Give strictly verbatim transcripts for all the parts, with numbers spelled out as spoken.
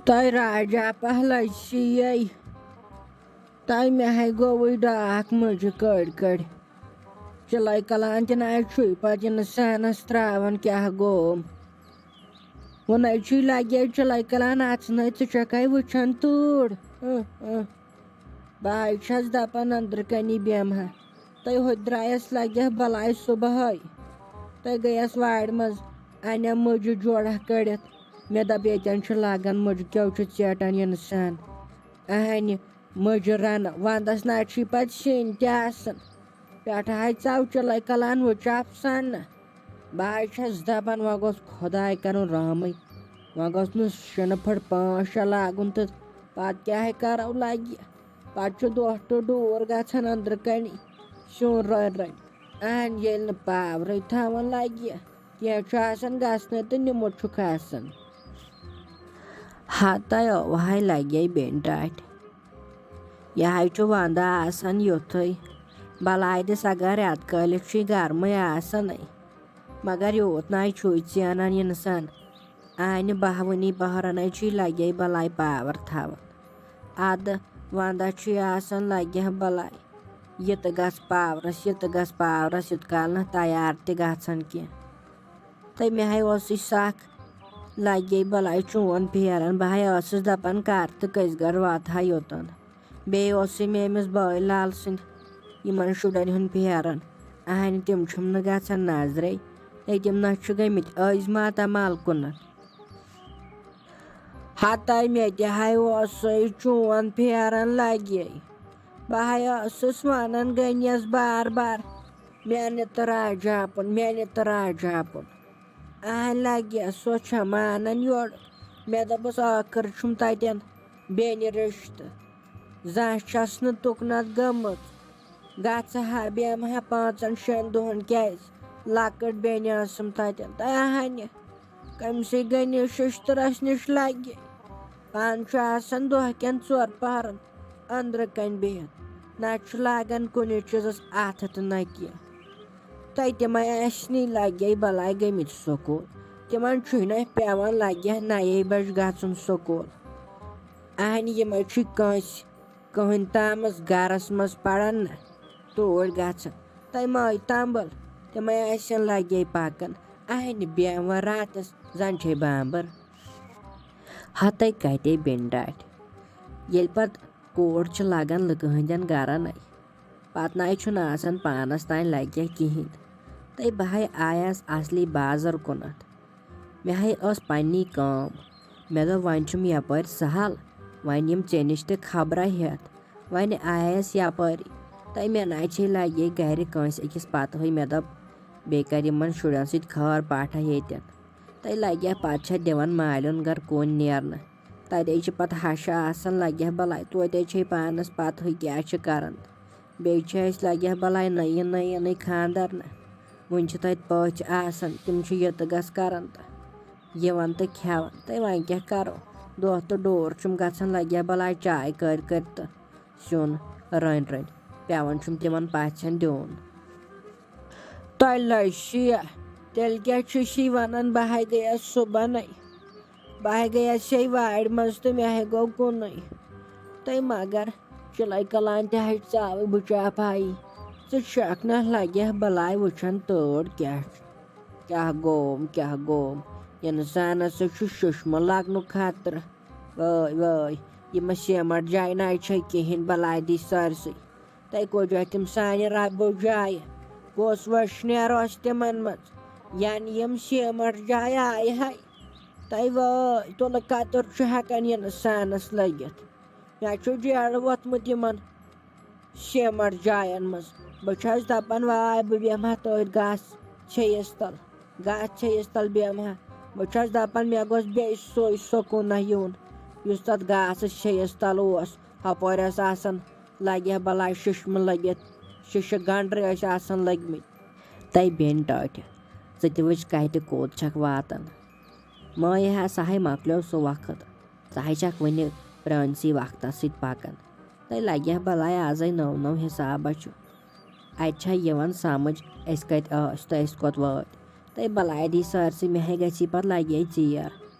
تۄہہِ راجا پہلے چھِیے، تۄہہِ مےٚ ہے گوٚوُے ڈاکھ مُجہِ کٔڑۍ کٔڑۍ۔ چِلَے کلان تہِ نہ چھُے پتہٕ اِنسانس ترٛاوان کیٛاہ گوم۔ وُنَے چھُے لگے چِلَے کلان اَژنَے، ژٕ چھَکھے وٕچھان توٗڑ۔ اۭں، اۭں۔ بہٕ ہاے چھَس دَپان أنٛدرٕ کَنی بیٚہمہٕ ہا۔ تہٕ ہُتہِ درٛایَس لَگہِ ہا بَلاے صُبحٲے۔ تہٕ گٔیَس وارِ منٛز، اَنٮ۪م مُجہِ جوڑہ کٔڑِتھ۔ مےٚ دَپ ییٚتٮ۪ن چھُ لَگان مُجہِ کیٛو چھُ ژیٹان اِنسان۔ اَہَنہِ مُجہِ رَنہٕ وَنٛدَس نہ چھُے پَتہٕ سِنۍ تہِ آسان۔ پٮ۪ٹھٕ ہاے ژاو چِلَے کَلان وٕچھ اَفسانہٕ۔ بہٕ ہاے چھَس دَپان وۄنۍ گوٚژھ خۄداے کَرُن رحمٕے۔ وۄنۍ گوٚژھ نہٕ شِنہٕ پھٔٹ پانٛژھ شےٚ لاگُن تہٕ پَتہٕ کیٛاہ ہے کَرو لَگہِ۔ پتہٕ چھُ دۄہ تہٕ ڈوٗر گژھان أنٛدرٕ کنہِ سیُن رٔنۍ رٔنۍ۔ اہن ییٚلہِ نہٕ پاورٕے تھاوان لگہِ، کینٛہہ چھُ آسان گژھنَے تہٕ نِمُت چھُکھ آسان۔ ہتَے اوہاے لگے بیٚنہِ ٹاٹھۍ۔ یہِ ہاے چھُ ونٛدٕ آسان یُتھُے۔ بلاے دِس اگر رٮ۪تہٕ کٲلِتھ چھُ یہِ گرمٕے آسانٕے۔ مگر یوٗت نَے چھُے ژینان اِنسان۔ آنہِ بہوٕنی بہرنَے چھُے لگے بلاے پاور تھاوان۔ ادٕ ونٛدس چھُے آسان لگہِ ہا بلاے۔ یہِ تہٕ گژھ پاورس، یہِ تہٕ گژھ پاورس، یوٗت کال نہٕ تیار تہِ گژھان کینٛہہ۔ تہٕ مےٚ ہے اوسُے سکھ لگے بلاے چون پھیران۔ بہٕ ہے ٲسٕس دپان کر تہٕ کٔژِ گرٕ واتہٕ ہا یوٚتن۔ بیٚیہِ اوسُے مےٚ أمِس بٲے لال سٕنٛدِ یِمن شُرٮ۪ن ہُنٛد پھیران۔ اہنہِ تِم چھِم نہٕ گژھان نظرے۔ ہے تِم نہ چھِ گٔمٕتۍ أزۍ ماتامال کُنتھ۔ ہتاے مےٚ تہِ ہاے اوسُے چون پھیران لگے۔ بہٕ ہاے ٲسٕس ونان گٔنِیَس بار بار، مےٚ نہِ تہٕ راجاپُن، مےٚ نہِ تہٕ راجاپُن۔ اہن لگے، سۄ چھےٚ مانان یورٕ۔ مےٚ دوٚپُس ٲخٕر چھُم تتٮ۪ن بیٚنہِ رشتہٕ۔ زانٛہہ چھَس نہٕ تُکنَتھ گٔمٕژ۔ گژھٕ ہا بیٚہمہٕ ہا پانٛژن شٮ۪ن دۄہن، کیٛازِ لۄکٕٹ بیٚنہِ ٲسٕم تَتٮ۪ن۔ تہٕ اَہَنہِ، کٔمۍ سٕے گٔنِس شِشتٕرَس نِش لَگہِ۔ پانہٕ چھُ آسان دۄہ کٮ۪ن ژور پَہرَن أنٛدرٕ کَنۍ بِہِتھ۔ نہ چھُ لاگان کُنہِ چیٖزَس اَتھٕ تہٕ نہ کینٛہہ۔ تۄہہِ تِمَے ٲسنٕے لَگے بَلاے گٔمٕتۍ سکوٗل۔ تِمَن چھُے نہ پٮ۪وان لَگہِ ہا نَیے بَجہِ گژھُن سکوٗل۔ اَہَنہِ یِمَے چھُے کٲنٛسہِ کٕہٕنۍ تامَس گَرَس منٛز پَرَن نہ، توٗرۍ گژھن۔ تَمہِ آیہِ تَمبَل، تِمَے آسن لَگے پَکان۔ اَہَنہِ بیٚہوان راتَس زَن چھے بامبَر۔ ہَتَے کَتے بیٚنہِ ٹاٹھۍ۔ ییٚلہِ پَتہٕ کوٗر چھِ لَگان لُکہٕ ہٕنٛدٮ۪ن گَرَنَے، پَتہٕ نَے چھُنہٕ آسان پانَس تام لَگہِ کِہیٖنۍ۔ تہٕ بہٕ ہَے آیَس اَصلی بازَر کُنَتھ۔ مےٚ ہَے ٲس پنٛنی کٲم۔ مےٚ دوٚپ، وۄنۍ چھُم یَپٲرۍ سَہَل، وۄنۍ یِم ژےٚ نِش تہِ خبرا ہٮ۪تھ۔ وۄنۍ آیَس یَپٲری، تہٕ مےٚ نَے چھے لَگے گَرِ کٲنٛسہِ أکِس پَتہٕے۔ مےٚ دوٚپ، بیٚیہِ کَرِ یِمَن شُرٮ۪ن سۭتۍ خٲر پاٹھا ییٚتٮ۪ن۔ تہٕ لَگہِ ہا پَتہٕ چھےٚ دِوان مالیُن گَرٕ کُن نیرنہٕ۔ تَتے چھِ پَتہٕ ہَشا آسان، لَگہِ ہا بَلاے، توتہِ چھے پانَس پَتہٕ ہٕے کیٛاہ چھِ کَران۔ بیٚیہِ چھِ اَسہِ لَگہِ ہا بَلاے نٔیی نٔیی نٔے خانٛدر نہٕ۔ وٕنہِ چھِ تَتہِ پٔژھۍ آسان، تِم چھِ یہِ تہٕ گژھ کَران تہٕ یِوان تہٕ کھٮ۪وان۔ تہٕ وۄنۍ کیٛاہ کَرو؟ دۄہ تہٕ ڈور چھُم گژھان، لَگہِ ہا بَلاے چاے کٔرۍ کٔرۍ تہٕ سیُن رٔنۍ رٔنۍ۔ پٮ۪وان چھُم تِمَن پَژھٮ۪ن دیُن۔ تۄہہِ لٔج شیٖہہ، تیٚلہِ کیٛاہ چھُ شی وَنان؟ بہٕ ہَے گٔیَس صُبحَنَے۔ بہٕ ہَے گٔیَس شے وارِ منٛز تہٕ مےٚ ہَے گوٚو کُنُے۔ تہٕ مگر چِلَے کَلان تہِ ہَے ژاوٕے بہٕ چاپھایی۔ ژٕ چھَکھ نہ لَگہِ ہا بَلاے وٕچھان تۭر کیٛاہ چھُ۔ کیٛاہ گوم، کیٛاہ گوم؟ اِنسانَس سۭتۍ چھُ شُشمہٕ لَگنُک خطرٕ۔ وٲے، وٲے، یِمہٕ سیمٹ جایہِ نَے چھے کِہیٖنۍ، بَلاے دی سٲرسٕے۔ تَے کوٚت جایہِ تِم سانہِ رَبہٕ جایہِ؟ کۄس وٕشنیر ٲس تِمَن منٛز؟ یَنہٕ یِم سیمٹ جایہِ آیہِ ہے، تَے وٲے، تُلہٕ کَتُر چھُ ہٮ۪کان اِنسانَس لٔگِتھ۔ مےٚ چھُ جیڑٕ ووٚتھمُت یِمَن سیمٹ جاین منٛز۔ بہٕ چھَس دَپان، واے، بہٕ بیٚہمہٕ ہا تٔتھۍ گاسہٕ چھیٚیِس تَل، گاسہٕ چھیٚیِس تَل بیٚہمہٕ ہا۔ بہٕ چھَس دَپان، مےٚ گوٚژھ بیٚیہِ سُے سکوٗنہ یُن، یُس تَتھ گاسہٕ چھیٚیِس تَل اوس۔ ہُپٲرۍ ٲس آسان، لَگہِ ہا بَلاے شِشمہٕ لٔگِتھ، شِشہٕ گنٛڈرٕ ٲسۍ آسان لٔگۍ مٕتۍ۔ تَے بیٚنہِ ٹاٹھہِ، ژٕ تہِ وٕچھ کَتہِ کوٚت چھَکھ واتان۔ مٲیہِ ہا، سَہَے مۄکلیو سُہ وقت۔ ژٕ ہَے چھَکھ وٕنہِ پرٛٲنسٕے وقتَس سۭتۍ پَکان۔ تۄہہِ لَگہِ ہا بَلاے آزَے نٔو نٔو حِسابہ چھُ۔ اَتہِ چھا یِوان سَمٕجھ، أسۍ کَتہِ ٲسۍ تہٕ أسۍ کوٚت وٲتۍ؟ تۄہہِ بَلاے دی سٲرسٕے، مےٚ ہے گژھی پَتہٕ لَگے ژیر۔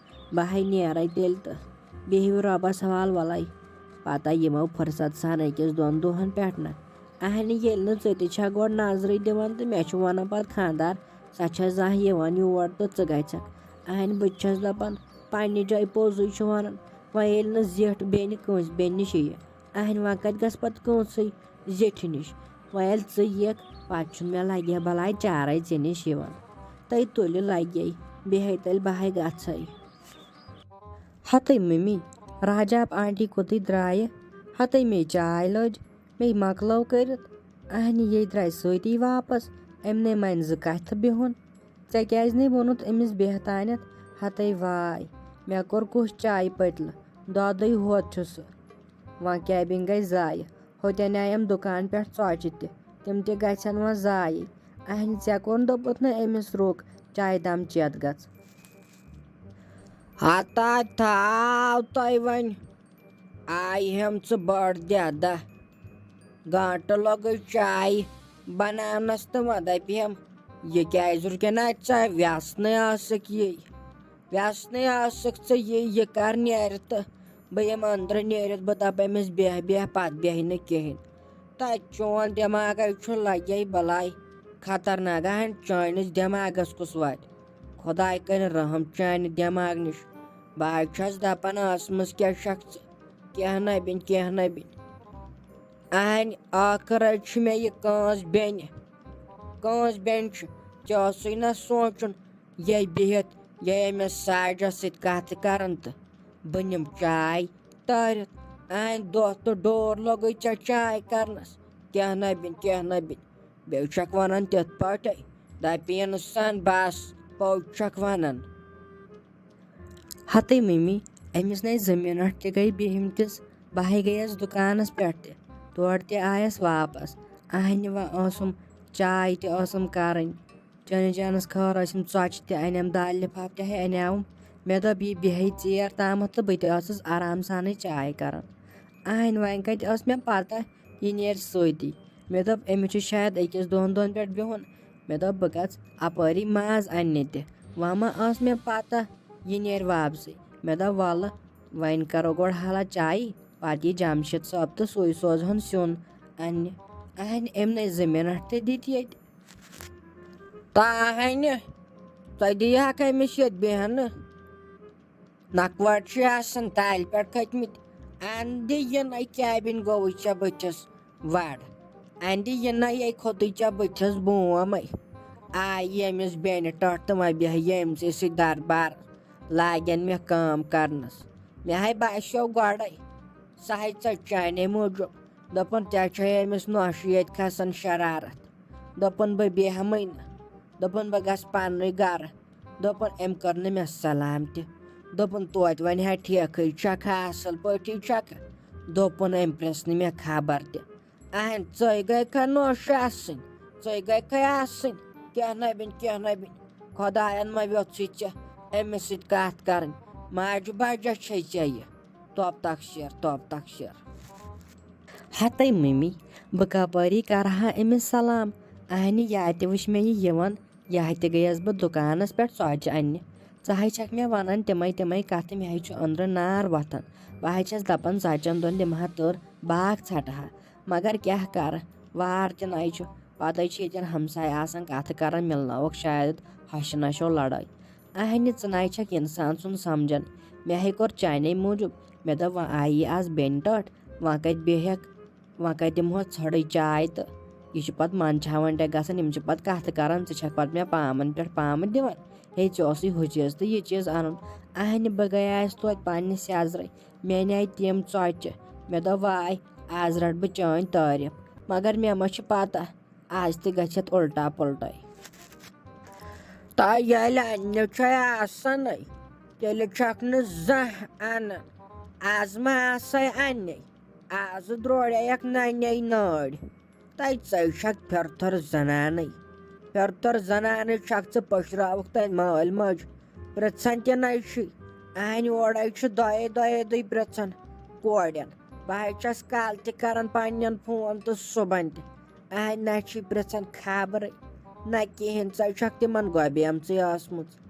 بہٕ ہے نیرَے تیٚلہِ تہٕ بِہِو رۄبَس حوال وَلَے۔ پَتہٕ یِمو فرصت سان أکِس دۄن دۄہَن پٮ۪ٹھ نہ۔ اَہنہِ ییٚلہِ نہٕ ژٕ تہِ چھَکھ گۄڈٕ نظرٕے دِوان تہٕ مےٚ چھُ وَنان پَتہٕ خانٛدار، سۄ چھےٚ زانٛہہ یِوان یور تہٕ ژٕ گژھکھ۔ اَہنہِ بہٕ تہِ چھَس دَپان، پنٛنہِ جایہِ پوٚزُے چھُ وَنان۔ وۄنۍ ییٚلہِ نہٕ زِٹھ بیٚنہِ کٲنٛسہِ بیٚنہِ نِشی یہِ، اَہنہِ وۄنۍ کَتہِ گژھِ پَتہٕ کٲنٛسٕے زِٹھِ نِش؟ وۄنۍ ییٚلہِ ژٕ یِکھ، پَتہٕ چھُنہٕ مےٚ لَگہِ ہا بَلاے چارَے ژےٚ نِش یِوان۔ تَے تُلہِ لَگے، بیٚہے تیٚلہِ بَہَے گژھَے۔ ہَتٕے مٔمی، راجاب آنٹی کوٚتٕے درٛایہِ؟ ہَتٕے مے چاے لٔج، مے مۄکلٲو کٔرِتھ۔ اَہنہِ یے درٛاے سۭتی واپس، أمۍ نے مَنہِ زٕ کَتھٕ بِہُن۔ ژےٚ کیٛازِ نے ووٚنُتھ أمِس بیٚہہ تانٮ۪تھ؟ ہَتَے واے، مےٚ کوٚر کُس چایہِ پٔتلہٕ، دۄدٕے ہوت چھُ سُہ۔ وۄنۍ کیٛاہ بِنۍ گٔے ضایع؟ ہوٚتٮ۪ن آیم دُکان پٮ۪ٹھ ژۄچہِ تہِ، تِم تہِ گژھن وۄنۍ ضایع۔ اہنہِ، ژےٚ کوٚر نہٕ دوٚپُتھ نہٕ أمِس روٚک چایہِ دام چٮ۪تھ گژھ۔ ہتا تھاو تۄہہِ وۄنۍ، آیہِ ہٮ۪م ژٕ بٔڑ دٮ۪دہ۔ گٲنٛٹہٕ لوٚگُے چایہِ بناونس تہٕ وۄنۍ دپہِ ہٮ۪م، یہِ کیٛازِ رُکہِ نہٕ اَتہِ ژےٚ وٮ۪سنٕے ٲسٕکھ یی؟ وٮ۪سنٕے ٲسٕکھ ژٕ یی، یہِ کر نیرِ تہٕ بہٕ یِمہٕ أنٛدرٕ نیٖرِتھ، بہٕ دَپہٕ أمِس، "بیٚہہ، بیٚہہ"، پَتہٕ بیٚہہِ نہٕ کِہیٖنۍ۔ تَتہِ چون دٮ۪ماغَے چھُ لَگے بَلاے خطرناک۔ اَہَن، چٲنِس دٮ۪ماغَس کُس واتہِ؟ خۄداے کَرِ رحم چانہِ دٮ۪ماغ نِش۔ بہٕ حظ چھَس دَپان، ٲسمٕژ کیٛاہ چھَکھ ژٕ؟ کینٛہہ نہ بِنۍ، کینٛہہ نہ بِنۍ۔ اَہَن، ٲخٕر حظ چھِ مےٚ یہِ کٲنٛس بیٚنہِ۔ کٲنٛس بیٚنہِ چھِ، ژےٚ اوسُے نہ سونٛچُن، یہِ بِہِتھ، یہِ أمِس ساجَس سۭتۍ کَتھٕ کَران تہٕ بہٕ نِمہٕ چاے تٲرِتھ۔ اَہَن، دۄہ تہٕ ڈور لوٚگُے ژےٚ چاے کَرنَس۔ کینٛہہ نہ بِنۍ، کینٛہہ نہ بِنۍ۔ بیٚیہِ چھَکھ وَنان تِتھ پٲٹھۍ، دَپہِ اِنسان، بَس، پوٚز چھَکھ وَنان۔ ہَتٕے مٔمی، أمِس نے زٕ مِنَٹ تہِ گٔے بِہِمتِس۔ بہٕ ہے گٔیَس دُکانَس پٮ۪ٹھ تہِ، تورٕ تہِ آیَس واپَس۔ اَہنہِ وۄنۍ ٲسٕم چاے تہِ ٲسٕم کَرٕنۍ۔ چٲنِس جانَس خٲر ٲسِم ژۄچہِ تہِ اَنٮ۪م، دالہِ لِفاف تہِ ہے اَنیٛاوُم۔ مےٚ دوٚپ، یہِ بیٚہہِ ژیر تامَتھ تہٕ بہٕ تہِ ٲسٕس آرام سانٕے چاے کَران۔ اَہنہِ وۄنۍ کَتہِ ٲس مےٚ پَتہ، یہِ نیرِ سۭتی۔ مےٚ دوٚپ، أمِس چھُ شاید أکِس دۄن دۄہَن پٮ۪ٹھ بِہُن۔ مےٚ دوٚپ، بہٕ گژھٕ اَپٲری ماز اَننہِ تہِ۔ وۄنۍ ما ٲس مےٚ پَتہ، یہِ نیرِ واپسٕے۔ مےٚ دوٚپ، وَلہٕ، وۄنۍ کَرو گۄڈٕ حالہ چایی، پَتہٕ یی جمشید صٲب تہٕ سُے سوزہون سیُن اَننہِ۔ اَہنہِ، أمۍ نے زٕ مِنَٹ تہِ دِتۍ ییٚتہِ۔ تاہنہِ، ژٕ دِیہَکھ أمِس ییٚتہِ بیٚہنہٕ؟ نَکوَٹ چھِ آسان تالہِ پٮ۪ٹھ کھٔتۍمٕتۍ۔ اَندِ یِنَے کیبِن گوٚوُے ژےٚ بٕتھِس وَڑ۔ اَندِ یِنَے کھوٚتُے ژےٚ بٕتھِس بوم۔ آیہِ ییٚمِس بیٚنہِ ٹَٹھ تہٕ وۄنۍ بیٚہہِ ییٚمۍ ژےٚ سۭتۍ دربار، لاگن مےٚ کٲم کَرنَس۔ مےٚ ہَے باسیو گۄڈَے، سُہ ہَے ژٔج چانے موٗجوٗب۔ دوٚپُن، "ژےٚ چھے أمِس نوشہِ ییٚتہِ کھسان شرارت۔" دوٚپُن، "بہٕ بیٚہمٕے نہٕ۔" دوٚپُن، "بہٕ گژھٕ پننُے گرٕ۔" دوٚپُن، "أمۍ کٔر نہٕ مےٚ سلام تہِ۔" دوٚپُن، "توتہِ وۄنۍ ہا ٹھیکھٕے چھکھا، اصل پٲٹھی چھکھا؟" دوٚپُن، "أمۍ پرٛژھ نہٕ مےٚ خبر تہِ۔" اہن، ژٕے گٔے کھا نوشہِ آسٕنۍ؟ ژٕے گٔے کھا آسٕنۍ؟ کینٛہہ نہ بِنۍ، کینٛہہ نہ بِنۍ۔ خۄداین ما ویوٚژھُے ژےٚ أمِس سۭتۍ کتھ کرٕنۍ؟ ماجہِ بجہ چھے ژےٚ یہِ۔ توب تخشیر، توب تخشیر۔ ہتے ممی، بہٕ کپٲری کرٕ ہا أمِس سلام؟ اہنہِ، یا تہِ وٕچھ مےٚ یہِ یِوان، یا تہِ گٔیَس بہٕ دُکانَس پٮ۪ٹھ ژۄچہِ اَننہِ۔ ژٕ ہَے چھَکھ مےٚ وَنان تِمَے تِمَے کَتھٕ، مےٚ ہَے چھُ أنٛدرٕ نار وۄتھان۔ بہٕ ہَے چھَس دَپان، ژۄچَن دۄن دِمہٕ ہا تٔر، باکھ ژھٹہٕ ہا۔ مگر کیٛاہ کَرٕ، وار تہِ نَے چھُ۔ پَتہٕ چھِ ییٚتٮ۪ن ہمساے آسان کَتھٕ کَران، مِلناوَکھ شاید ہَشہِ نَشو لَڑٲے۔ اَہنہِ، ژٕ نَے چھَکھ اِنسان سُنٛد سَمجھان۔ مےٚ ہَے کوٚر چانے موٗجوٗب۔ مےٚ دوٚپ، وۄنۍ آیی آز بیٚنہِ ٹٲٹھ، وۄنۍ کَتہِ بیٚہَکھ؟ وۄنۍ کَتہِ دِمہوس ژھٔڑٕے چاے تہٕ یہِ چھُ پَتہٕ منٛدچھاوان ٹٮ۪کھ گژھان، یِم چھِ پَتہٕ کَتھٕ کَران، ژٕ چھَکھ پَتہٕ مےٚ پامَن پٮ۪ٹھ پامہٕ دِوان۔ ہے، ژےٚ اوسُے ہُہ چیٖز تہٕ یہِ چیٖز اَنُن۔ اَہنہِ، بہٕ گٔیایَس توتہِ پنٛنہِ سیٚزرَے، مےٚ اَنے تِم ژۄچہِ۔ مےٚ دوٚپ، واے، آز رَٹہٕ بہٕ چٲنۍ تعٲریٖف۔ مگر مےٚ ما چھِ پَتہ، آز تہِ گژھِ اَتھ اُلٹا پُلٹَے۔ تہٕ ییٚلہِ اَننہِ چھے آسانٕے، تیٚلہِ چھَکھ نہٕ زانٛہہ اَنان۔ آز ما آسَے اَننَے؟ آزٕ درٛوڑییَکھ نَنہِ نٲڑۍ۔ تَے ژَے چھَکھ پھِرتھٕر زَنانٕے۔ پھِرتھٕر زَنانٕے چھَکھ ژٕ، پٔشراوُکھ تَتہِ مٲلۍ مٲج۔ پرٛژھان تہِ نَے چھُے۔ اَہنہِ اورَے چھُ دۄیے دۄیے دُے پرٛژھان کورٮ۪ن۔ بہٕ حظ چھَس کالہٕ تہِ کَران پنٛنٮ۪ن فون تہٕ صُبحن تہِ۔ اَہنہِ نہ چھُے پرٛژھان خبرٕے، نہ کِہیٖنۍ۔ ژَے چھَکھ تِمَن گۄبیمژٕے ٲسمٕژ۔